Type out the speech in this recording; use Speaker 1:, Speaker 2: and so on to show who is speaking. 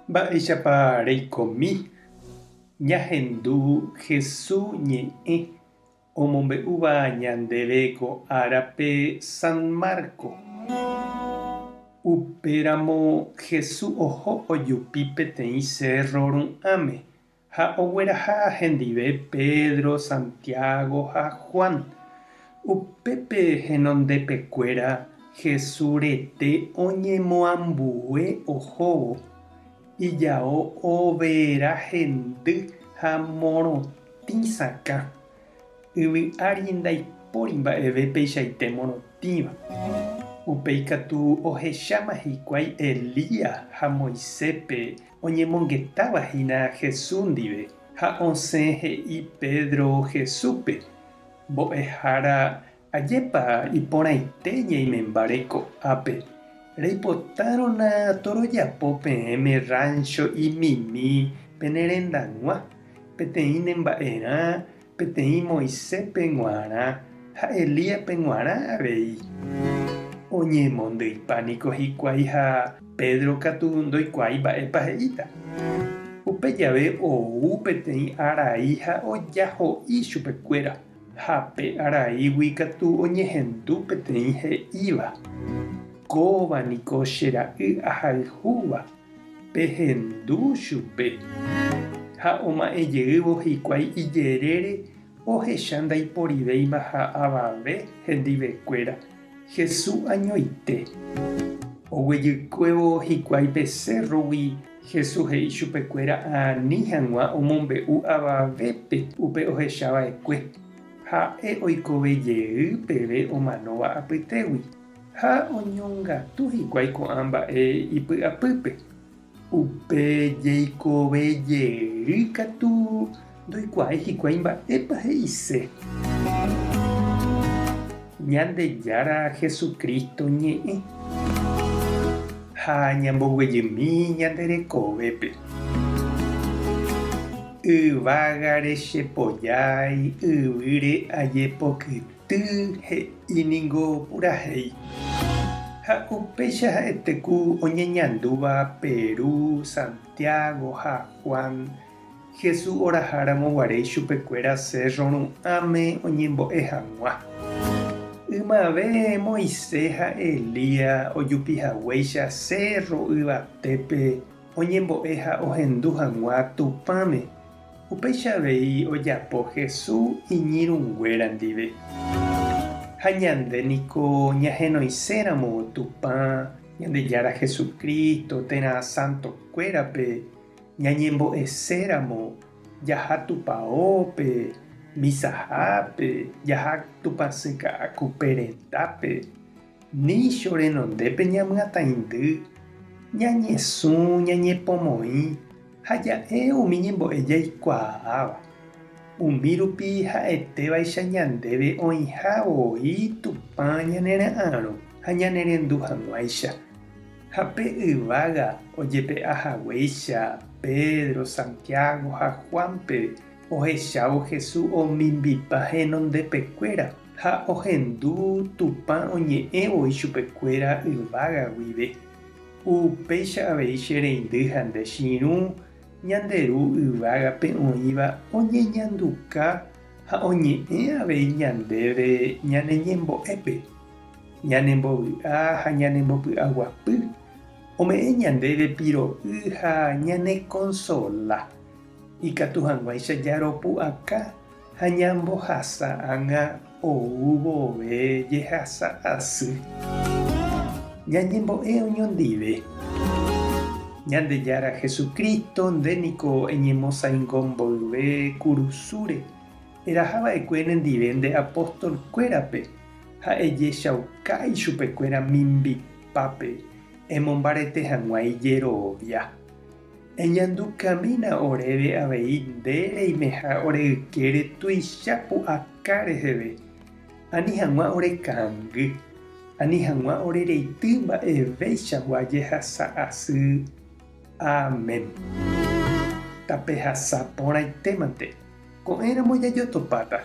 Speaker 1: Mba'éichapa reikomi ñahendu Hesu ñe'ẽ omombe'úva ñandéve ko árape San Marco? Upéramo Hesu oho ojupi peteĩ sérro ru'ãme Ha ogueraha hendive Pedro, Santiago ha Juan. Upépe henondepekuéra Jesús rete oñemoambue ohóvo, ijao overa hendy ha morotĩ sakã. Yvy ári ndaipóri mba'eve peichaite morotĩva. Upéi katu ohecháma hikuái Elías ha Moiséspe oñemongetáva hína Jesús ndive, ha osẽ he'i Pedro Jesúspe, Mbo'ehára, ajépa iporãite ñaimembáre ko'ápe, reipotárõna torojapo peẽme ráncho imimi pene rendag̃ua, peteĩ ne mba'erã, peteĩ Moiséspe g̃uarã ha Elíaspe g̃uarã avei. Oñemondyipa niko hikuái ha Pedro katu ndoikuaái mba'épa he'íta. Upe jave ou peteĩ arai ha ojaho'i chupekuéra, ha pe araígui katu oñehendu peteĩ he'íva, Kóva niko che ra'y ahayhúva, Pehendu chupe. Ha oma'ẽ jeývo hikuái ijerére ohecha ndaiporivéimaha avave hendivekuéra, Jesús añoite. Oguejykuévo hikuái pe sérrogui, Jesús he'i chupekuéra ani hag̃ua omombe'u avavépe upe ohecha va'ekue, ha'e oikove jey peve omanóva apytégui. Ha oñongatu hikuái ko'ã mba'e ipy'apýpe. Upe jeikove jey katu ndoikuaái hikuái mba'épa he'ise. Ñandejára Jesucristo ñe'ẽ. Ha ñamboguejymi ñande rekovépe. Yvágare che pojái, yvýre ajepokyty. Ty he'i ningo purahéi. Ha upéicha ha'ete ku oñeñandúva Peru, Santiago ha Juan, Jesús oraha ramo guare ichupekuéra sérro ru'ãme oñembo'e hag̃ua. Ymave Moisés ha Elías ojupi haguéicha sérro yvatépe oñembo'e ha ohendu hag̃ua Tupãme, Upéicha avei ojapo Jesús iñirũnguéra ndive. Ha ñande niko ñahenoiséramo Tupã, Ñandejára Jesucristo térã santokuérape, ñañembo'eséramo jaha tupaópe, misahápe, jaha Tupãsy Ka'akupe rendápe, nícho renondépe ñamyataindy, ñañesũ, ñañepomoĩ, Ha ja'e umi ñembo'e jaikuaáva, umi rupi ha'etévaicha ñandéve oĩha voi Tupã ñanera'arõ ha ñanerendu hag̃uáicha. Ha pe yvága ojepe'a haguéicha Pedro, Santiago ha Juánpe ohechávo Jesús omimbipa henondepekuéra ha ohendu Tupã oñe'ẽ voi chupekuéra yvága guive. Upéicha avei che reindy ha nde che irũ, ñande Ru yvágape oĩva oñeñanduka ha oñe'ẽ avei ñandéve ñane ñembo'épe, ñanembovy'a ha ñanembopy'aguapy, ome'ẽ ñandéve piro'y ha ñanekonsola, ikatu hag̃uáicha jaropu'aka ha ñambohasa ág̃a ou vove jehasa asy. Ñañembo'e oñondive. Ñandejára Jesucristo, nde niko eñemosaingo mboyve kurusúre, eraha va'ekue nendive nde apóstol kuérape ha ejechauka ichupekuéra mimbipápe emombarete hag̃ua ijerovia. Eñandukamína oréve avei nde reimeha ore ykére tuicha pu'aka reheve, ani hag̃ua ore kangy, ani hag̃ua ore reity mba'eveichagua jehasa asy. Amén. Tapehasa porãitémante, ko'ẽramo jajotopáta.